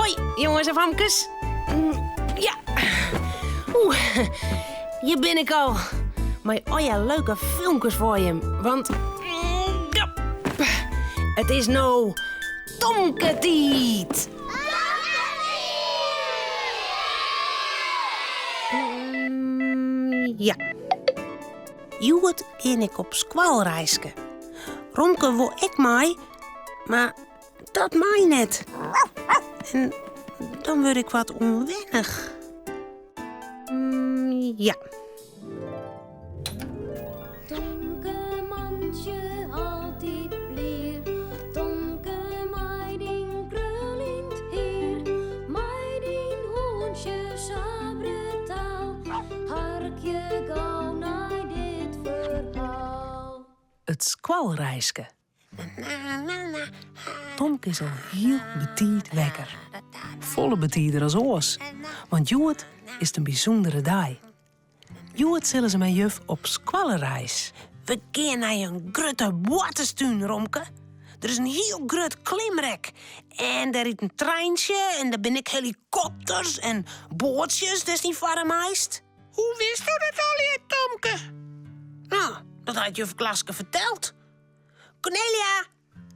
Hoi, jonges en famkes. Ja. Oeh, hjir bin ik al. Mei allegear leuke filmkes foar jim. Want ja, it is no Tomke-tiid. Ja. Hjoed gean ik op skoalreiske. Romke wol ek mei, mar dat mei net. En dan wurd ik wat ûnwennich. Mm, ja. Tomke mantsje altyd blier, Tomke mei dyn kruljend hier, mei dyn hûntsje sa brutaal, harkje gau nei dit ferhaal. It skoalreiske. Tomke is al hiel betiid wekker. Folle betider as oars, want hjoed is it in bysûndere dei. Hjoed sille se mei juf op skoallereis. We gean nei in grutte boarterstún, Romke. Der is in hiel grut klimrek en der rydt in treintsje en der binne ek helikopters en boatsjes dêr'tst yn farre meist. Hoe witsto dat allegear, Tomke? No, dat hat juf Klaske ferteld. Cornelia,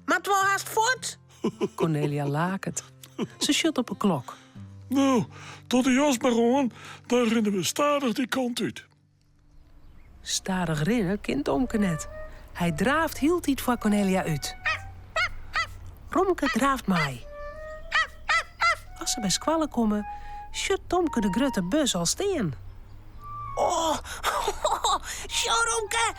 moatte we al hast fuort? Cornelia laket. Se sjocht op 'e klok. No, doch de jas mar oan, dan rinne we stadich dy kant út. Stadich rinne kin Tomke net. Hy draaft hieltyd foar Cornelia út. Romke draaft mei. As se by skoalle komme, sjocht Tomke de grutte bus al stean. Oh, sjoch Romke,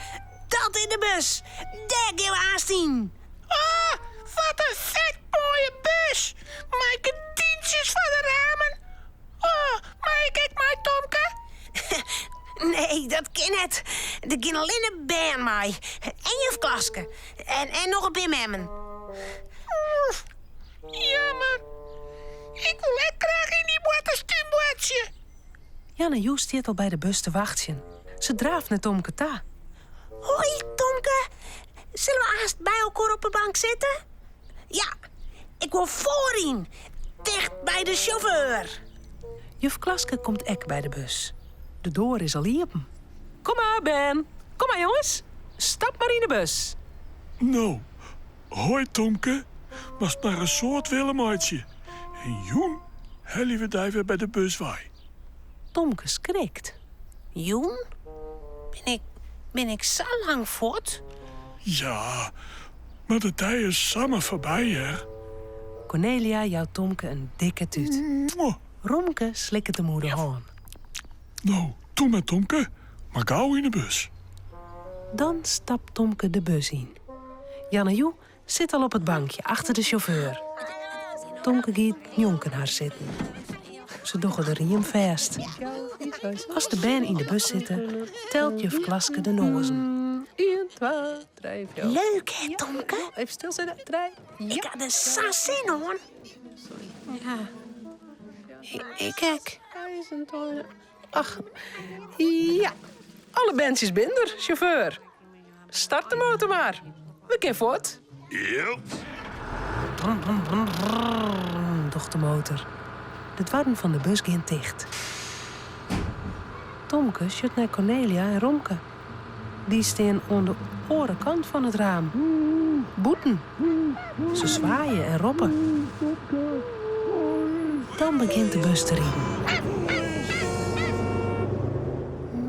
dat is de bus. Dêr gean we aanst yn. Oh, wat in fet moaie bus! Mei gerdyntsjes foar de ramen. Oh, mei ik ek mei, Tomke? Nee, dat kin net. Der gean allinne bern mei. En juf Klaske. En, en noch in pear memmen. Oef, jammer. Ik wol ek graach yn dy boarterstún boartsje. Janne Joe stiet al by de bus te wachtsjen. Se draaft nei Tomke ta. Hoi, Tomke. Sille we aanst by elkoar op 'e bank sitte? Ja, ik wol foaryn, ticht by de sjauffeur. Juf Klaske komt ek by de bus. De doar is al iepen. Kom mar, bern. Kom mar, jonges. Stap mar yn de bus. No, hoi Tomke. Moatst mar in soad wille meitsje. En jûn helje we dy wer by de bus wei. Tomke skrikt. Jûn? Bin ik, bin ik sa lang fuort? Ja, mar de dei is samar foarby, hear. Cornelia jout Tomke in dikke tút. Romke slikket him oer de hân. No, toe mar Tomke, mar gau yn de bus. Dan stapt Tomke de bus yn. Janne Joe sit al op it bankje achter de sjauffeur. Tomke giet njonken har sitten. Se dogge de riem fêst. As de bern yn de bus sitte, telt juf Klaske de noazen. Leuk hè, Tomke? Ik ha der sa'n sin oan. Ja, ik ek. Ach, ja. Alle berntsjes binne der, sjauffeur. Start de motor mar. We kinne fuort. Yep. Brum, brum, brum, brum, docht de motor. De doarren fan de bus gean ticht. Tomke sjocht nei Cornelia en Romke. Dy stean oan de oare kant fan it raam, bûten. Se swaaie en roppe. Dan begjint de bus te riden.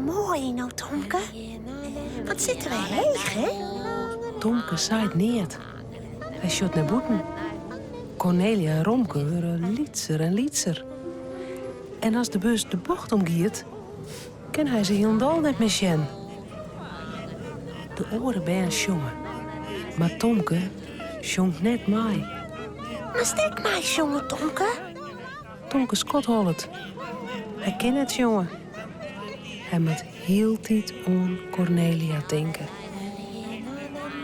Moai no, Tomke. Wat sitte we heech, hè? Tomke seit neat. Hy sjocht nei bûten. Cornelia en Romke wurde lytser en lytser. En as de bus de bocht omgiet, kin hy se hielendal net mear sjen. De oare bern sjonge, mar Tomke sjongt net mei. Moatst ek meisjonge, Tomke? Tomke skodhollet. Hy kin net sjonge. Hy moat hieltyd oan Cornelia tinke.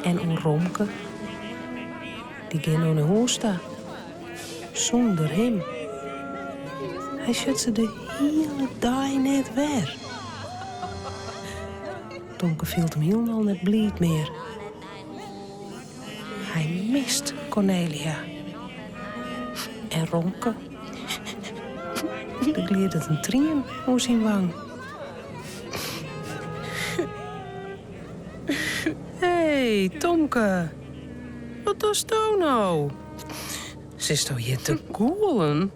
En oan Romke. Dy gean no nei hûs ta. Sûnder him. Hy sjocht se de hiele dei net wer. Tomke fielt him hielendal net bliid mear. Hy mist Cornelia. En Romke. Der glidet in trien oer syn wang. Hé, Tomke. Wat dochsto no? Sitsto hjir te gûlen?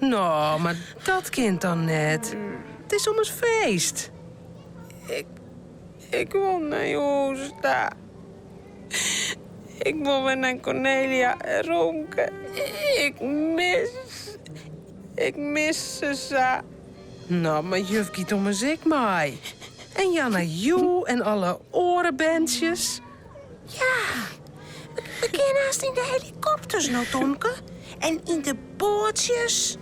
No, mar dat kin dan net. It is ommers feest. Ik, ik wol nei hûs ta. Ik wol wer nei Cornelia en Romke. Ik mis, ik mis se sa. No, mar juf giet ommers ek mei. En Janna Joe en alle oare berntsjes. Ja, we kinne hast yn de helikopters no, Tomke. En yn de boatsjes.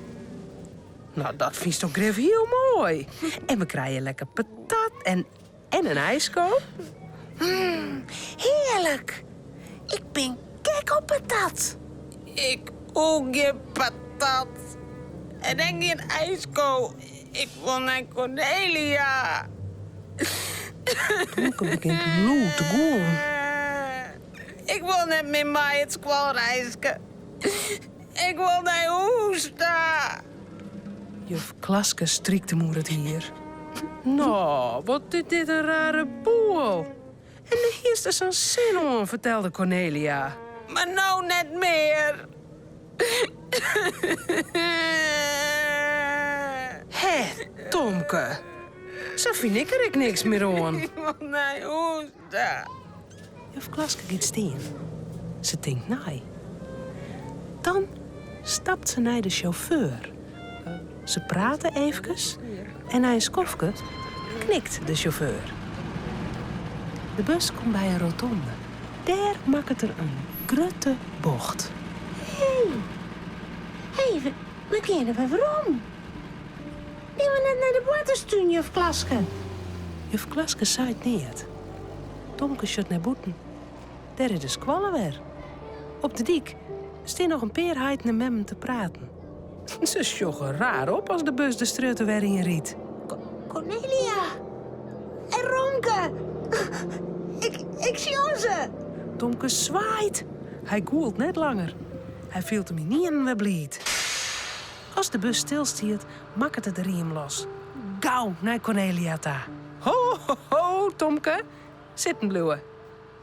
No, dat fynsto grif hiel moai. En we krije lekker patat en, en in ijsko. Hearlik. Ik bin gek op patat. Ik hoech gjin patat. En ek gjin ijsko. Ik wol nei Cornelia. Tomke begjint lûd te gûlen. Ik wol net mear mei it skoalreiske. Ik wol nei hûs ta. Juf Klaske strykt him oer it hier. No, wat is dit in rare boel. En dêr hiest der sa'n sin oan, fertelde Cornelia. Mar no net mear. Hè, Tomke. Sa fyn ik der ek niks mear oan. Ik wol nei hûs ta. Juf Klaske giet stean. Se tinkt nei. Dan stapt se nei de sjauffeur. Se prate eefkes en nei in skoftke knikt de sjauffeur. De bus komt by in rotonde. Dêr makket er in grutte bocht. Hé, hé, we geane wer werom. Gean we net nei de boarterstún, juf Klaske? Juf Klaske seit neat. Tomke sjocht nei bûten. Dêr is de skoalle wer. Op de dyk stean noch in pear heiten en memmen te praten. Se sjogge raar op as de bus de strjitte wer yn rydt. Cornelia en Romke! Ik, ik sjoch se! Tomke swaait. Hy gûlt net langer. Hy fielt him ynienen wer bliid. As de bus stilstiet, makket er de riem los. Gau nei Cornelia ta. Ho, ho, ho, Tomke. Sitten bliuwe.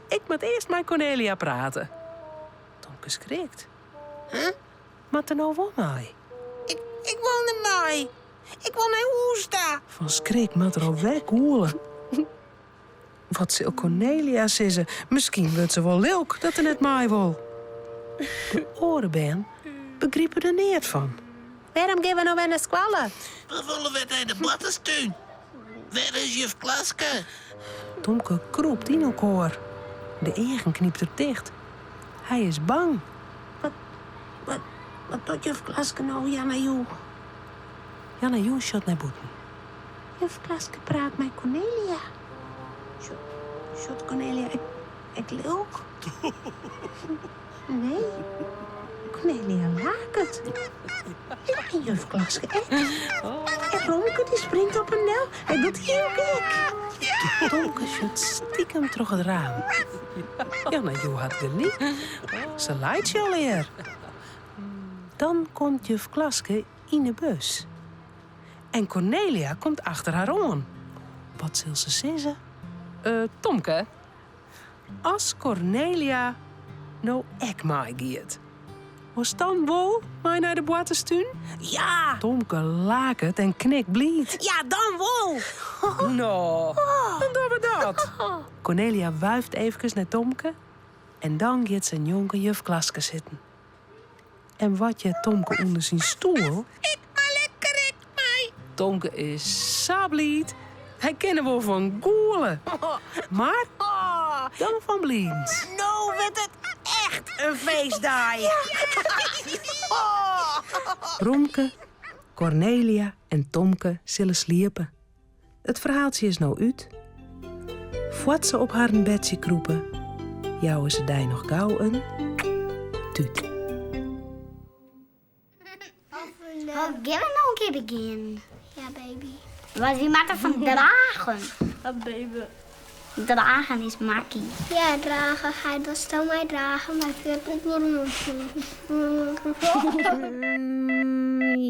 Ik moat earst mei Cornelia prate. Tomke skrikt. Huh? Moat er no wol mei? Ik, ik wol net mei. Ik wol nei hûs ta. Fan skrik moat er alwer gûle. Wat sil Cornelia sizze? Miskien wurdt se wol lilk dat er net mei wol. De oare bern begripe der neat fan. Wêrom gean we no wer nei skoalle? We wolle wer nei de boarterstún. Wêr is juf Klaske? Tomke krûpt yn elkoar. De eagen knypt er ticht. Hy is bang. Wat, wat, wat docht juf Klaske no, Janna Joe? Janna Joe sjocht nei bûten. Juf Klaske praat mei Cornelia. Sjocht Cornelia ek lilk? Nee, Cornelia laket. En juf Klaske ek. En Romke dy springt op him del. Hy docht hiel gek. Tomke sjocht stikem troch it raam. Janna Joe hat gelyk. Se laitsje allegear. Dan komt juf Klaske yn 'e bus. En Cornelia komt achter har oan. Wat sil se sizze? Tomke, as Cornelia no ek meigiet, wolst dan wol mei nei de boarterstún? Ja! Tomke laket en knikt bliid. Ja, dan wol! No, dan dogge we dat. Cornelia wuift eefkes nei Tomke en dan giet se njonken juf Klaske sitten. En wat heart Tomke ûnder syn stoel? Ik mei lekker ek mei. Tomke is sa bliid. Hy kin der wol fan gûle. Mar dan fan blidens. No wurdt it echt in feestdei. Romke, Cornelia en Tomke sille sliepe. It ferhaaltsje is no út. Foar't se op harren bedsje krûpe, jouwe se dy noch gau in tút. Gean we no in kear begjinnen? Ja, baby. Want wy moatte fan dragen. Ja, baby. Dragen is makky. Ja, dragen. Hy dochsto mei dragen, mar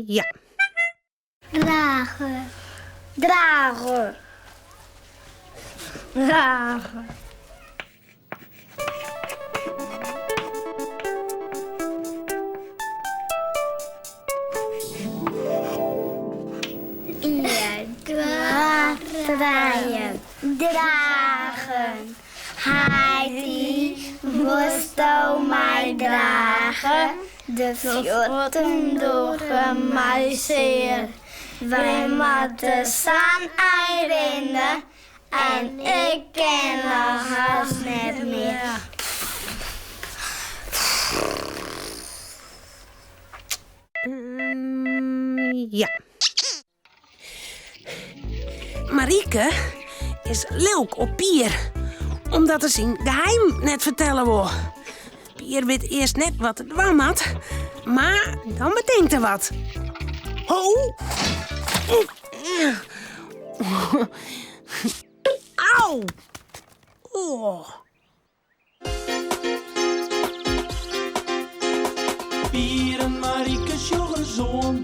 Ja. Drage. Drage. Drage. Ien, twa, trije. Dragen. Heitie, wolsto my drage? De fuotten dogge my sear. Wy moatte sa'n ein rinne en ik kin noch hast net mear. Ja. Marieke is lilk op Pier, omdat er syn geheim net fertelle wol. Pier wit earst net wat er dwaan moat, mar dan betinkt er wat. Ho! Au! Oh. Pier en Marieke sjoch ris oan.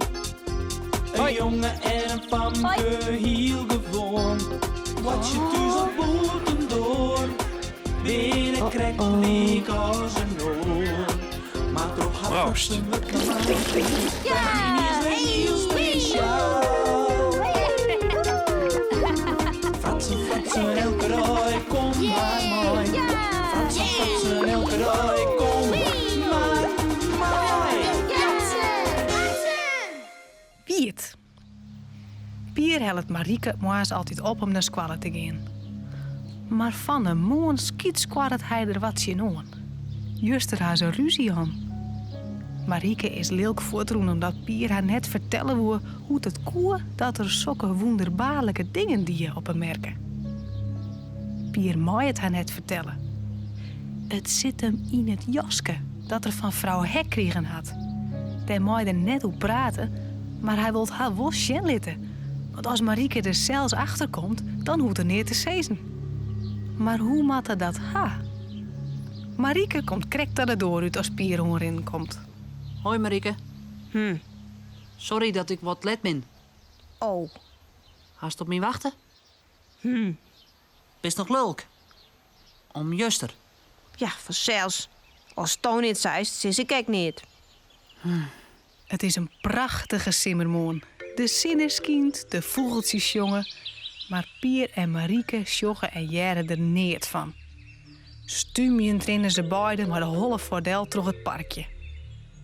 In jonge en in famke, hiel gewoan. Boartsje thús of bûtendoar, binne krekt lyk as in oar. Mar troch har Proost. fratsen wurdt Myn is wer hiel spesjaal. Fratsen, fratsen, elke dei, kom mar mei. Fratsen, fratsen, elke dei, kom mar mei. Piet. Pier hellet Marieke moarns altyd op om nei skoalle te gean. Mar fan 'e moarn skytskoarret hy der wat tsjinoan. Juster ha se rúzje hân. Marieke is lilk fuortrûn omdat Pier har net fertelle woe hoe't it koe dat er sokke wûnderbaarlike dingen die op 'e merke. Pier mei it har net fertelle. It sit him yn it jaske dat er fan frou Hek krigen hat. Dêr mei er net oer prate, mar hy wol it har wol sjen litte, want as Marieke der sels achter komt, dan hoecht er neat te sizzen. Mar hoe moat er dat ha? Marieke komt krekt ta de doar út as Pier oanrinnen komt. Hoi Marieke. Hm. Sorry dat ik wat let bin. Oh. Hast op my wachte? Hm. Bist noch lulk? Om juster. Ja, fansels. Asto neat seist, sis ik ek neat. Hm. It is in prachtige simmermoarn. De sinne skynt, de fûgeltsjes sjonge, mar Pier en Marieke sjogge en hearre der neat fan. Stúmjend rinne se beide mei de holle foardel troch it parkje.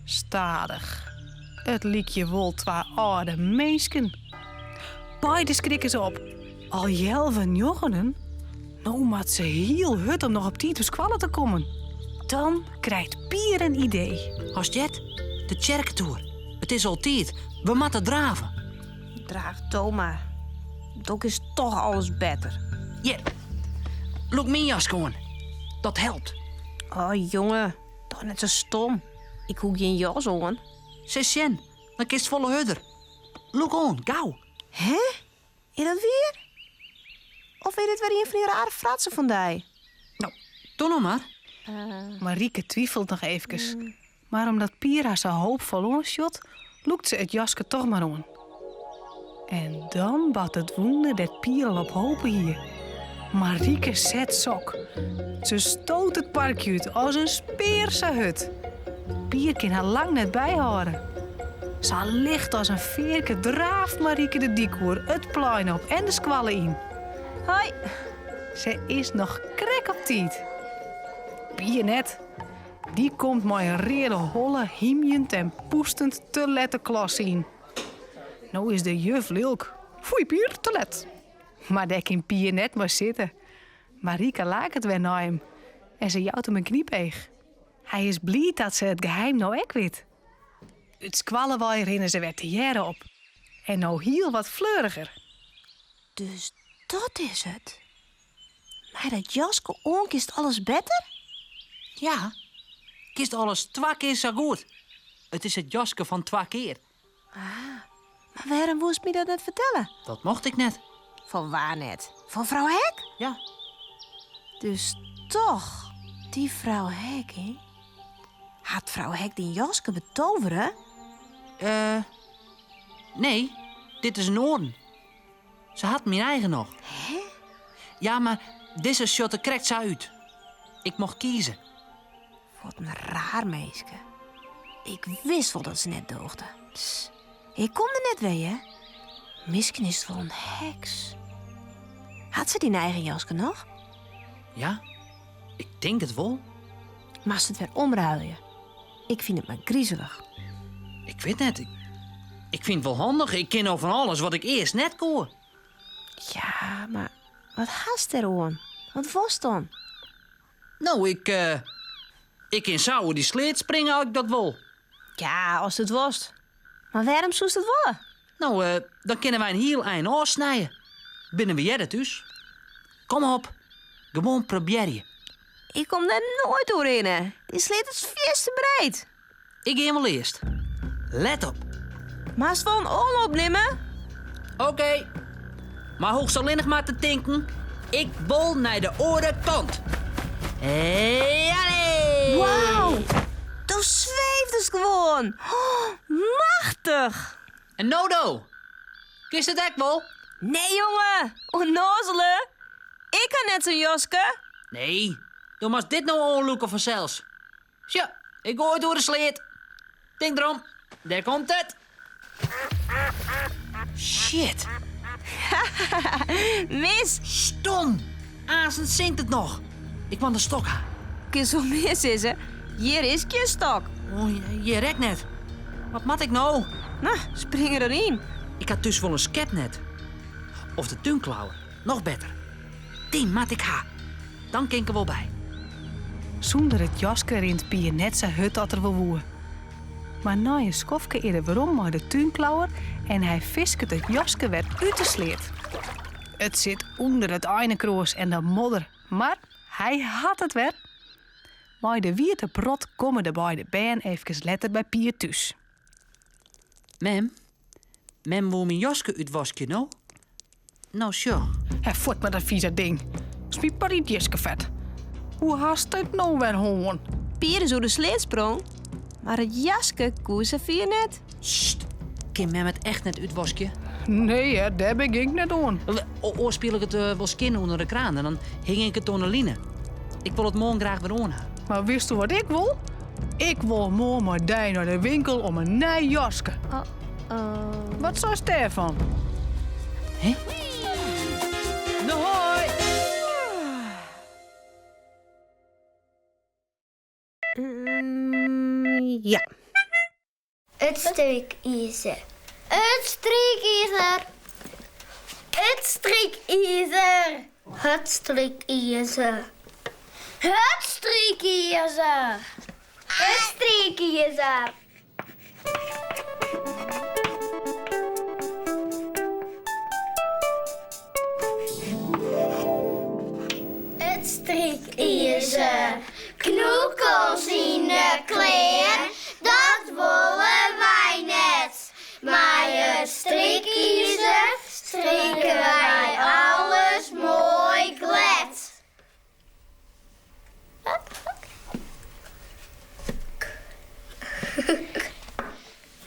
Stadich. It lykje wol twa âlde minsken. Beide skrikke se op. Al healwei njoggenen? No moat se hiel hurd om noch op tiid op skoalle te kommen. Dan krijt Pier in idee. Hast heard? De tsjerketoer. It is al tiid. We moatte drave. Draaf do mar. Do kinst toch alles better. Hjir. Lûk myn jaske oan. Dat helpt. Oh jonge, doch net sa stom. Ik hoech gjin jas oan. Sis sjen, dan kinst folle hurder. Lûk oan, gau. Hè? Is dat wier? Of is dit wer ien fan dy rare fratsen fan dy? No, doe no mar. Marieke twifelt noch eefkes, mar omdat Pier har sa hoopfol oansjocht, lûkt se it jaske toch mar oan. En dan bart it wûnder dêr't Pier al op hope hie. Marieke set sok. Se stoot it parkje út as in spear sa hurd. Pier kin har lang net byhâlde. Sa licht as in fearke draaft Marieke de dyk oer, it plein op en de skoalle yn. Hoi! Se is noch krekt op tiid. Pier net. Dy komt mei in reade holle hymjend en pûstend te let de klasse yn. No is de juf lilk. Foei Pier, te let. Mar dêr kin Pier net mei sitte. Marieke laket wer nei him en se jout him in knypeach. Hy is bliid dat se it geheim no ek wit. Ut skoalle wei rinne se wer tegearre op. En no hiel wat fleuriger. Dus dat is it. Mei dat jaske oan kinst alles better? Ja, kinst alles twa kear sa goed. It is it jaske fan twa kear. Ah, mar wêrom woest my dat net fertelle? Dat mocht ik net. Fan wa net? Fan frou Hek? Ja. Dus toch, dy frou Hek, hè? Hat frou Hek dyn jaske betovere? Eh, nee. Dit is in oaren. Se hat myn eigen noch. Hè? Ja, mar dizze sjocht der krekt sa út. Ik mocht kieze. Wat in raar minske. Ik wist wol dat se net doogde. Ik kom der net wer, hè? Miskien is it wol in heks. Hat se dyn eigen jaske noch? Ja, ik tink it wol. Moatst it wer omruilje. Ik fyn it mar grizelich. Ik wit net. Ik fyn it wol handich. Ik kin no fan alles wat ik earst net koe. Ja, mar wat hast der oan? Wat wolst dan? No, ik, ik kin sa oer dy sleat springe as ik dat wol. Ja, ast it wolst. Mar wêrom soest dat wolle? No, dan kinne wy in hiel ein ôfsnije. Binne we earder thús. Kom op, gewoan probearje. Ik kom dêr noait oerhinne. Dy sleat is fierste breed. Ik gean wol earst. Let op. Moatst wol in oanloop nimme? Oké. Mar hoechst allinnich mar te tinken, ik wol nei de oare kant. Allee! Wauw, do sweefdest gewoan. Oh, machtich! En no do? Kinst it ek wol? Nee jonge, ûnnoazele. Ik ha net sa'n jaske. Nee, do moatst dit no oanlûke fansels. Sjoch, ik goai it oer de sleat. Tink derom, dêr komt it. Shit. Mis. Stom. Aansen sinkt it noch. Ik moat in stok ha. Kinst wol mear sizze. Hjir is gjin stok. Oh, hjir ek net. Wat moat ik no? No, spring deryn. Ik ha thús wol in skepnet. Of de túnklauwer, noch better. Dy moat ik ha. Dan kin ik der wol by. Sûnder it jaske rint Pier net sa hurd at er wol woe. Mar nei in skoftke is er werom mei de túnklauwer en hy fisket it jaske wer út de sleat. It sit ûnder it einekroas en de modder, mar hy hat it wer. Mei de wiete prot komme de beide bern efkes letter by Pier thús. Mem, mem woe myn jaske útwaskje, no? No sjoch. Hè, fuort mei dat fize ding. Smyt mar yn it jiskefet. Hoe hast dit no wer hân? Pier is oer de sleat sprong, mar it jaske koe safier net. Sst, kin mem it echt net útwaskje? Nee hear, dêr bin ik net oan. Oars spiel ik it wol skjin ûnder de kraan en dan hing ik it oan de line. Ik wol it moarn graach wer oan ha. Mar witsto wat ik wol? Ik wol moarn mei dy nei de winkel om in nij jaske. Wat seist dêrfan? Hè? No hoi! Ja. It strykizer. It strykizer. It strykizer. Het strykizer. Het strykizer. It strykizer. It strykizer. Knoekels yn 'e klean, dat wolle wy net. Mei it strykizer strike wy alles moai glêd.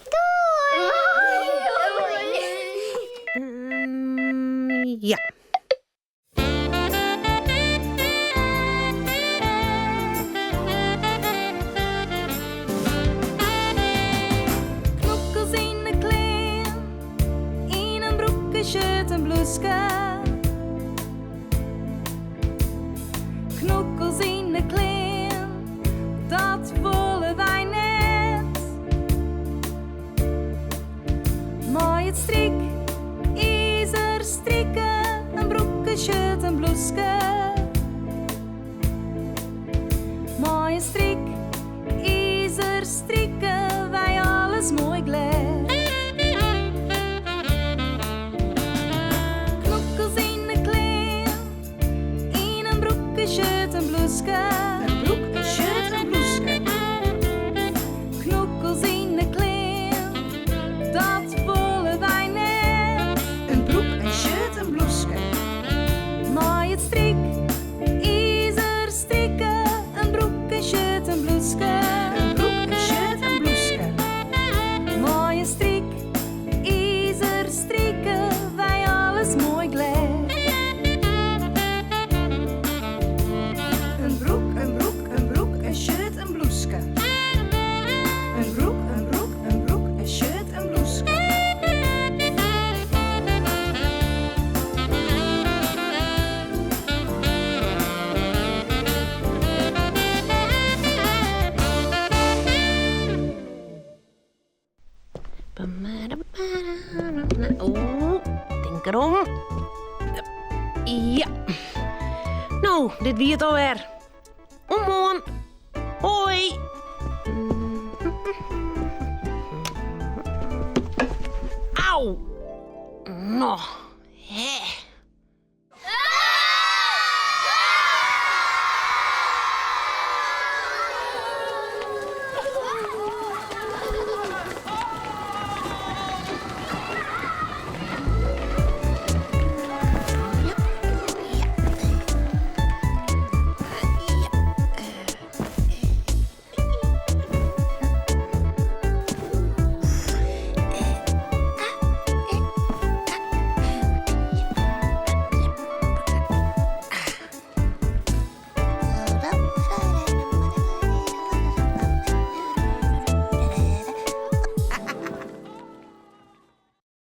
Doei! Ja. Knokkels yn de klean, yn in broek, in shirt, in bloeske. Knokkels yn de klean, dat wolle wy net. Mei it strykizer strike, in broek, in shirt, in bloeske. Mei in strykizer strike wy alles moai glêd. Knokkels yn de klean, yn in broek, in shirt, in bloeske. In broek, in shirt, in bloeske. Knokkels yn de klean, dat wolle wy net. In broek, in shirt, in bloeske. Mei it strykizer strike, in broek, in shirt, in bloeske. In broek, in shirt, in bloeske. Mei in strykizer strike. Oeh, tink derom. Ja. No, dit wie it alwer. Oant moarn.